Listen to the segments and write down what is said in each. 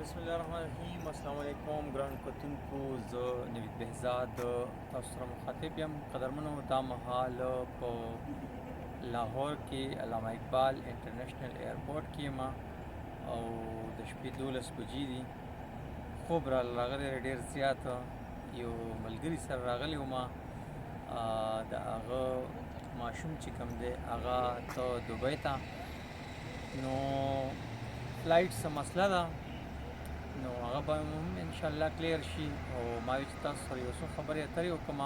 بسم الله الرحمن الرحیم. السلام علیکم ګران کتونکو، زه نوید بهزاد تاسو سره مخاطب یم. قدرمنو، دا مهال په لاهور کې علامه اقبال انټرنیشنل ایئرپورټ کې یم او د شپې 12 بجې دي. خوب را راغلی ډېر زیات. یو ملګري سره راغلی وم، د هغه ماشوم چې کوم دی هغه ته دوبۍ ته، نو flight څه مسله ده، نو هغه به هم ان شاء الله clear شي. او ما وی چې تاسو سره یو څو خبرې اترې وکړم.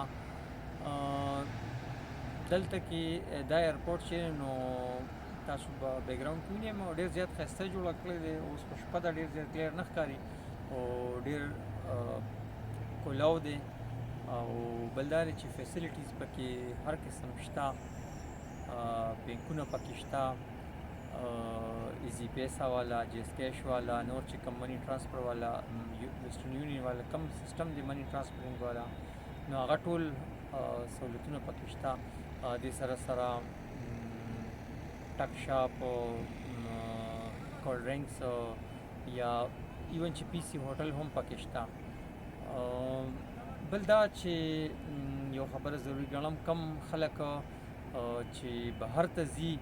دلته کې دا airport چې نو تاسو به background کې وینئ، او ډېر زیات ښایسته جوړ کړی دی. اوس په شپه ده، ډېر زیات clear نه ښکاري او ډېر کولاو دی. او بل دا دی چې facilities پکې هر قسم شته، بانکونه پکې شته، ایزی پیسا والا، جیز کیش والا، نور چې کوم money transfer والا، ویسټرن یونین والا، کوم سیستم دی money transferring والا، نو هغه ټول سہولتونه پکې شته. دې سره سره tuck shop، cold drinks یا even چې پی سي هوټل هم پکې شته. بل دا چې یو خبره ضروري ګڼم، کم خلک چې بهر ته ځي،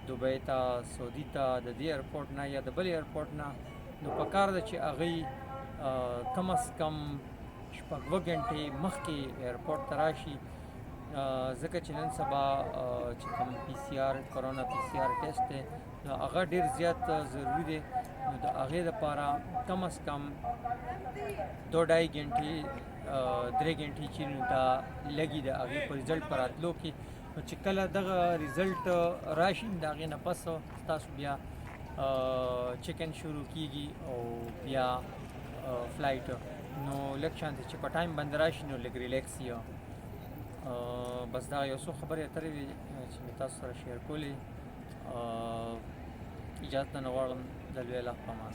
دوبۍ ته، سعودي ته، د دې airport نه یا د بل airport نه، نو پکار ده چې هغوی کم از کم 6 غنټې مخکې airport ته راشي، ځکه چې نن سبا چې کوم PCR، کرونا PCR test دی، نو هغه ډیر زیات ضروري دی. نو د هغې دپاره کم از کم 2.5 غنټې، 3 غنټې چې نو دا لګي د هغې په result پر راتلو کې. نو چې کله دغه result راشي، د هغې نه پس ستاسو بیا check in شروع کیږي او بیا flight. نو لږ شانتې چې په time باندې راشي، نو لږ relax یې. بس دا یو څو خبرې اترې وې چې مې تاسو سره share کولې. اجازه نه غواړم، د لوی الله په امان.